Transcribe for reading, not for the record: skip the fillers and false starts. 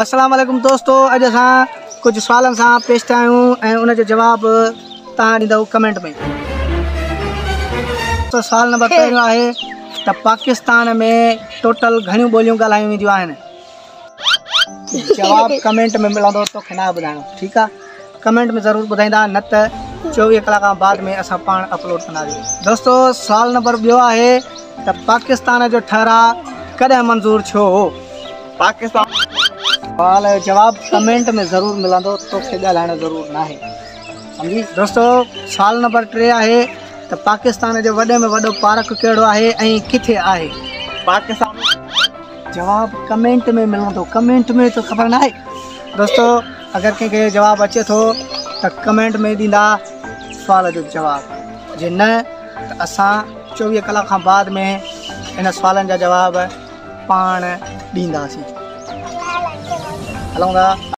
السلام عليڪم دوستو اڄ اسان ڪجهه سوالن سان پيش ٿيا آهيون ۽ ان جو جواب توهان ڏيندؤ ڪمينٽ ۾. تو سوال نمبر پهريون آهي ته پاڪستان ۾ ٽوٽل گهڻيون ٻوليون ڳالهايون وينديون آهن؟ جواب ڪمينٽ ۾ ملندو توکي ناهي ٻڌائڻو ٺيڪ آ ڪمينٽ ۾ ضرور ٻڌائيندا نه ته 24 ڪلاڪ بعد ۾ اسان پاڻ اپلوڊ ڪنداسين. دوستو سوال نمبر ٻيو آهي ته پاڪستان جو ٺهراء ڪڏهن منظور ٿيو هو؟ پاڪستان. سوال جو جواب ڪمينٽ ۾ ضرور ملندو توکي ڳالهائڻو ضرور ناهي سمجهي. دوستو سوال نمبر 3 آهي ته پاڪستان جو وڏي ۾ وڏو پارڪ ڪهڙو آهي ۽ ڪٿي آهي؟ پاڪستان. جواب ڪمينٽ ۾ ملندو ڪمينٽ ۾ ته خبر ناهي دوستو اگر ڪنهن کي جواب اچي ٿو ته ڪمينٽ ۾ ڏيندا سوال جو جواب جي نه ته اسان 24 ڪلاڪ کان بعد ۾ ان سوالن جا جواب پاڻ ڏينداسين. هلون ٿا.